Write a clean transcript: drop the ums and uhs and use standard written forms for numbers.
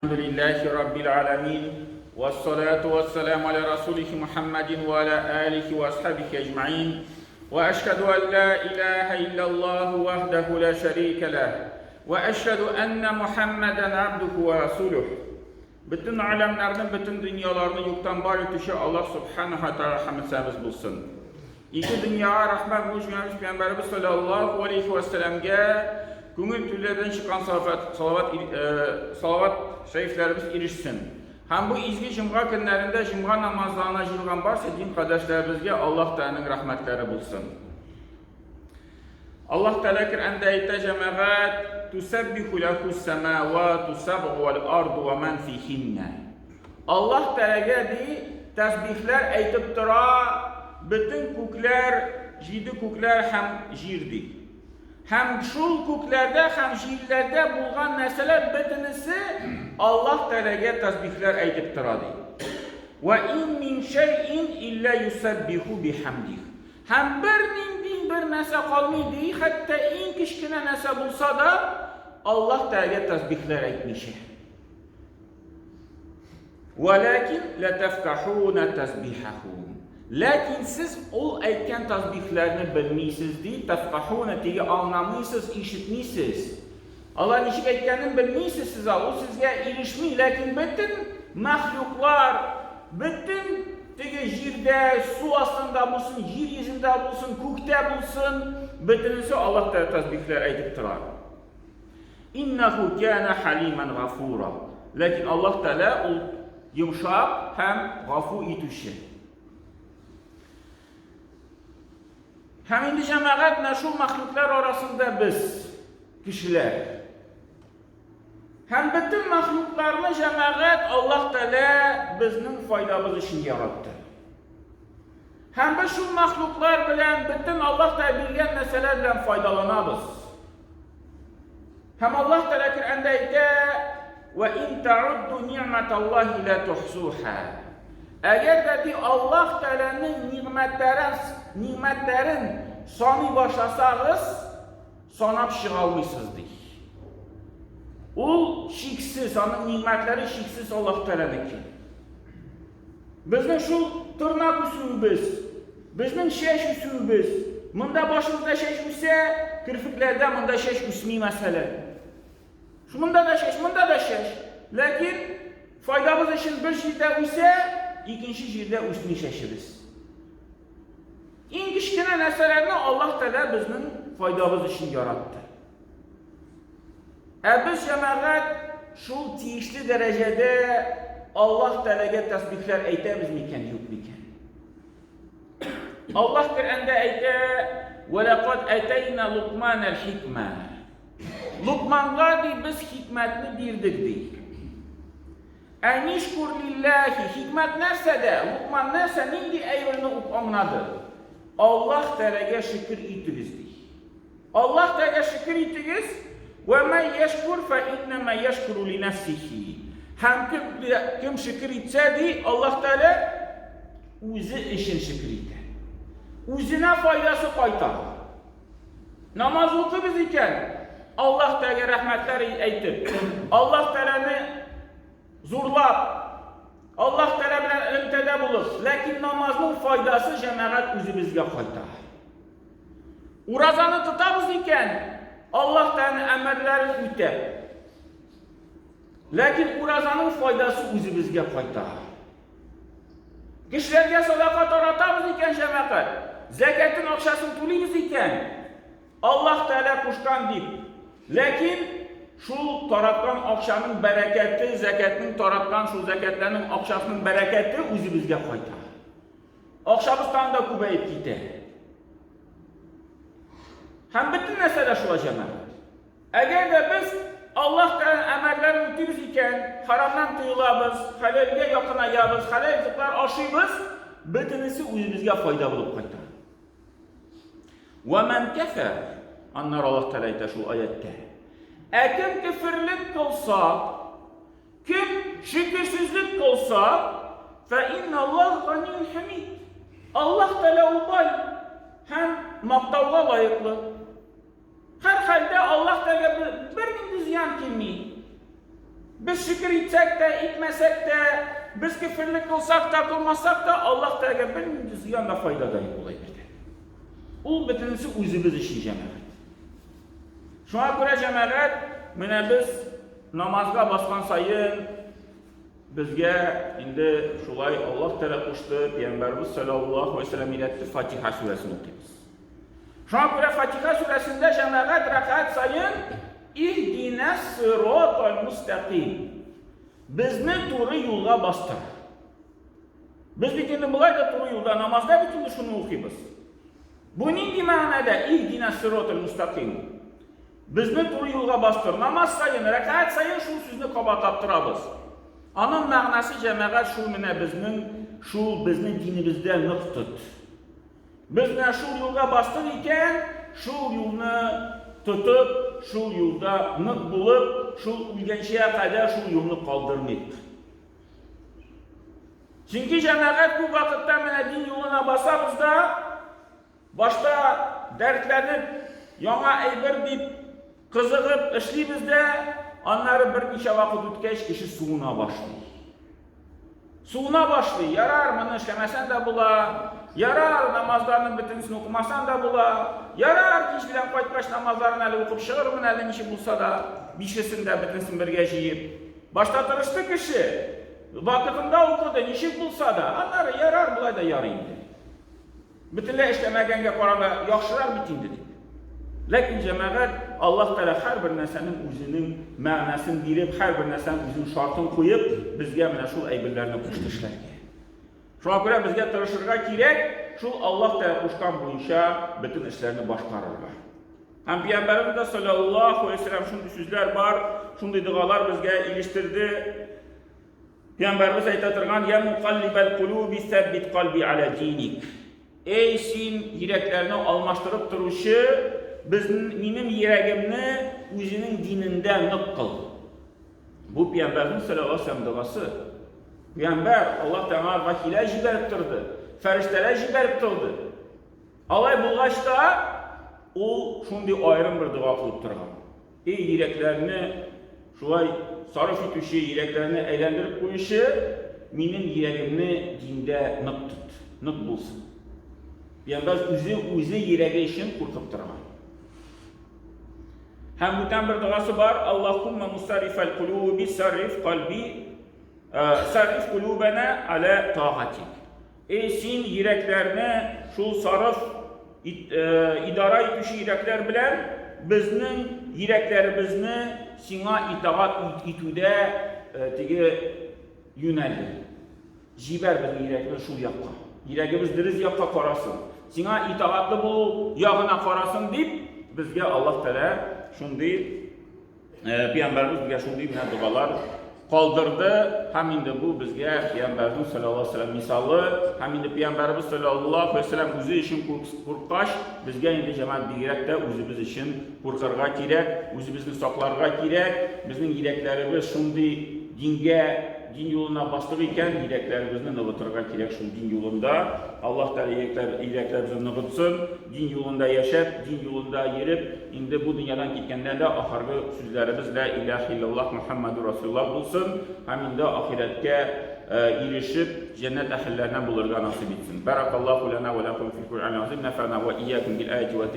لله رب العالمين والصلاة والسلام على رسوله محمد وعلى آله وأصحابه أجمعين وأشهد أن لا إله إلا الله وحده لا شريك له وأشهد أن محمدا عبده ورسوله Бөтен аләмнәрне, бөтен дөньяларны юктан бар итүче Аллаһ Субханаһу ва Тааля хәмд булсын. Ике дөньяга рәхмәт булыш Пәйгамбәребез Пәйгамбәребез саллаллаһу алейхи ва сәлламгә күңел түрләрдән чыккан салават, салават, э, салават шәрифләребез ирешсен. Һәм бу изге җомга көннәрендә җомга намазларына җыелган барча дин кардәшләребезгә Аллаһ Тәгаләнең рәхмәтләре булсын. Аллаһ Тәгалә Коръәндә әйтә, җәмәгать, тусаббиху лаху самавату сабгу вал арду ва ман фихинна. Аллаһ Тәгаләгә ди, тәсбихләр әйтеп тора бөтен күкләр, җиде күкләр һәм җир ди. Һәм шул күкләрдә һәм җирләрдә булган нәрсәләр бөтенесе Аллаһ Тәгаләгә тәсбихләр әйтеп тора ди. Ва ин мин шәйин илля юсаббиху бихамдих. Һәм бернинди бер нәрсә калмый ди, хәтта иң кечкенә нәрсә булса да, Аллаһ Тәгаләгә тәсбихләр әйтмичә. Вәләкин ла тафкахуна тасбихахум. Ләкин сез ул әйткән тасбихләрне белмисез ди, тафкахуна теге аңламыйсыз, ишетмисез. Алар ничек әйткәнен белмисез сез, ул сезгә ирешми, ләкин бөтен мәхлуклар, бөтен теге җирдә, су астында булсын, җир йөзендә булсын, күктә булсын, бөтенесе Аллаһ Тәгалә тәсбихләр әйтеп тора. Иннаху кана халиман гафура. Ләкин Аллаһ Тәгалә ул йомшак һәм гафу итүче. Һәм инде җәмәгать менә шул мәхлуклар арасында без, кешеләр. Һәм бөтен мәхлукларны җәмәгать Аллаһ Тәгалә безнең файдабыз өчен яратты. Һәм без шул мәхлуклар белән бөтен Аллаһ Тәгалә биргән нәрсәләр белән файдаланабыз. Һәм Аллаһ Тәгалә Коръәндә әйтә: "Ва ин та'удду ни'маталлаһи ла тухсуха." Әгәр дә ди Аллаһ Тәгаләнең нигъмәтләрен, нигъмәтләрен саный башласагыз, санап чыга алмыйсыз ди. Ул чиксез, аның нигъмәтләре чиксез Аллаһ Тәгаләнеке. Безнең шул тырнак үсүебез, безнең чәч үсүебез, монда башыбызда чәч үсә, керфекләрдә монда чәч үсми мәсәлән. Монда да чәч, монда да чәч. Ләкин файдабыз өчен бер җирдә үсә, икенче җирдә үсми чәчебез. Иң кечкенә нәрсәләрне Аллаһ Тәгалә безнең файдабыз өчен яратты. Ә без, җәмәгать, шул тиешле дәрәҗәдә Аллаһ Тәгаләгә тәсбихләр әйтәбез микән, юк микән? Аллаһ Коръәндә әйтә: "Ва лакад атайна Лукман аль-хикма." Лукманга ди без хикмәтне бирдек ди. Ә нишкур лилләһи, хикмәт нәрсәдә? Лукман нәрсә, нинди әйберне үк аңлады? Аллаһ Тәгаләгә шөкер итегез ди. Аллаһ Тәгаләгә шөкер итегез, вә мә яшкур фә иннәмә яшкуру ли нәфсихи. Һәм кем, кем шөкер итсә, ди, Аллаһ Тәгалә үзе өчен шөкер итә. Үзенә файдасы кайта. Намаз укыйбыз икән, Аллаһ Тәгаләгә рәхмәтләр әйтеп, Аллаһ Тәгаләне зурлап, Аллаһ Тәгалә белән элемтәдә булып, ләкин намазның файдасы җәмәгать үзебезгә кайта. Уразаны тотабыз икән, Аллаһ Тәгаләнең әмерләрен үтәп. Ләкин уразаның файдасы үзебезгә кайта. Кешеләргә садака таратабыз икән, җәмәгать, зәкәтен акчасын түлибез икән, Аллаһ Тәгалә кушкан дип. Ләкин шул тараткан акчаның бәрәкәте, зәкәтнең тараткан шул зәкәтләрнең акчасының бәрәкәте үзебезгә кайта. Акчабыз тагын да күбәеп китә. Һәм бөтен нәрсә дә шулай җәмәгать. Әгәр дә без Аллаһ Тәгаләнең әмерләрен үтибез икән, харамнан тыелабыз, хәләлгә якынаябыз, хәләл ризыклар ашыйбыз, бөтенесе үзебезгә файда булып кайта. Вә мән кәфәр, аннары Аллаһ Тәгалә әйтә шул аятьтә. Ә кем кеферлек кылса, кем шөкерсезлек кылса, фә инналлаһ ганиюн хәмид. Аллаһ Тәгалә ул бай һәм мактауга лаеклы. Һәрхәлдә Аллаһ Тәгаләгә бернинди зыян килми. Без шөкер итсәк тә, итмәсәк тә, без көферлек кылсак та, кылмасак та, Аллаһ Тәгаләгә бернинди зыян да, файда да юк ул әйбердән. Ул бөтенесе үзебез өчен, җәмәгать. Шуңа күрә, җәмәгать, менә без намазга баскан саен безгә инде шулай Аллаһ Тәгалә кушты, Пәйгамбәрбез саллаллаһу алейһи вәсәлләм өйрәтте, Фатиха сүрәсен укыйбыз. Шуңа күрә Фатиха сүрәсендә җәмәгать рәкәгать саен Иһдинәс сиратал мустәкыйм. Безне туры юлга бастыр. Без бит инде болай да туры юлда, намазда бит инде шуны укыйбыз. Бу нинди мәгънәдә Иһдинәс сиратал мустәкыйм? Безне туры юлга бастыр. Намаз саен, рәкәгать саен шул сүзне кабатлап торабыз. Аның мәгънәсе җәмәгать шул менә безнең шул безне динебездә нык тот. Без менә шул юлга бастык икән, шул юлны тотып, шул юлда нык булып, шул үлгәнчегә кадәр шул юлны калдырмыйк. Чөнки җәмәгать күп вакытта менә дин юлына басабыз да, башта дәртләнеп, яңа әйбер дип кызыгып эшлибез дә, аннары берничә вакыт үткәч, кеше суына башлый. Суына башлый, ярар, моны эшләмәсәң дә була, ярар, намазларның бөтенесен укымасаң да була, ярар, кич белән кайткач намазларын әле укып чыгырмын әле ничек булса да, бишесен дә бөтенесен бергә җыеп. Башта тырышты кеше, вакытында укыды, ничек булса да, аннары ярар, болай да ярый инде. Бөтенләй эшләмәгәнгә караганда яхшырак бит инде дип. Ләкин җәмәгать Аллаһ Тәгалә һәрбер нәрсәнең үзенең мәгънәсен биреп, һәрбер нәрсәнең үзенең шартын куеп, безгә менә шул әйберләрне кушты эшләргә. Шуңа күрә безгә тырышырга кирәк, шул Аллаһ Тәгалә кушкан буенча бөтен эшләрне башкарырга. Һәм Пәйгамбәребез дә саллаллаһу алейһи вәсәлләм шундый сүзләр бар, шундый догалар безгә ирештерде. Пәйгамбәребез әйтә торган, Я мукаллибәл кулуби сәббит кальби аля диник. Эй, син йөрәкләрне алмаштырып торучы, без минем йөрәгемне үзенең динендә нык кыл. Бу пәйгамбәрнең саллаллаһу алейһи вәсәлләм догасы. Пәйгамбәр Аллаһ Тәгалә вәхилә җибәреп торды, фәрештәләр җибәреп торды. Алай булгач та, ул шундый аерым бер дога кылып торган. Эй, йөрәкләрне шулай сарыф итүче, йөрәкләрне әйләндереп куючы, минем йөрәгемне диндә нык тот, нык булсын. Пәйгамбәр үзе үзе йөрәге өчен куркып торган. Һәм бүтән бер догасы бар, Аллаһумма мусаррифал кулуби сарриф кальби, сарриф кулубана аля тагатик. Эй, син йөрәкләрне шул сарыф идара итүче йөрәкләр белән безнең йөрәкләребезне сиңа итагать итүдә теге юнәлдер. Җибәр безнең йөрәкне шул якка. Йөрәгебез дөрес якка карасын. Сиңа итагатьле булу ягына карасын дип, безгә Аллаһ Тәгалә шундый Пәйгамбәребез безгә шундый менә догалар калдырды һәм инде бу безгә Пәйгамбәребез саллаллаһу алейһи вәсәлләм мисалы һәм инде Пәйгамбәребез саллаллаһу алейһи вәсәлләм үзе өчен курккач, безгә инде җәмәгать бигрәк тә үзебез өчен куркырга кирәк, үзебезне сакларга кирәк. Безнең йөрәкләребез шундый дингә, дин юлына бастык икән, йөрәкләребезне ныгытырга кирәк шул дин юлында. Аллаһ Тәгалә йөрәкләребезне ныгытсын, дин юлында яшәп, дин юлында йөреп, Инде бу дөньядан киткәндә дә ахыргы сүзләребез Лә иләһ иллаллаһ Мөхәммәдүр Расулуллаһ булсын һәм инде ахирәткә ирешеп, җәннәт әһелләреннән булырга насыйп итсен. Бәракаллаһу ләнә вә ләкүм фил Куръанил азим, нәфәна вә иякүм бил аяти вә.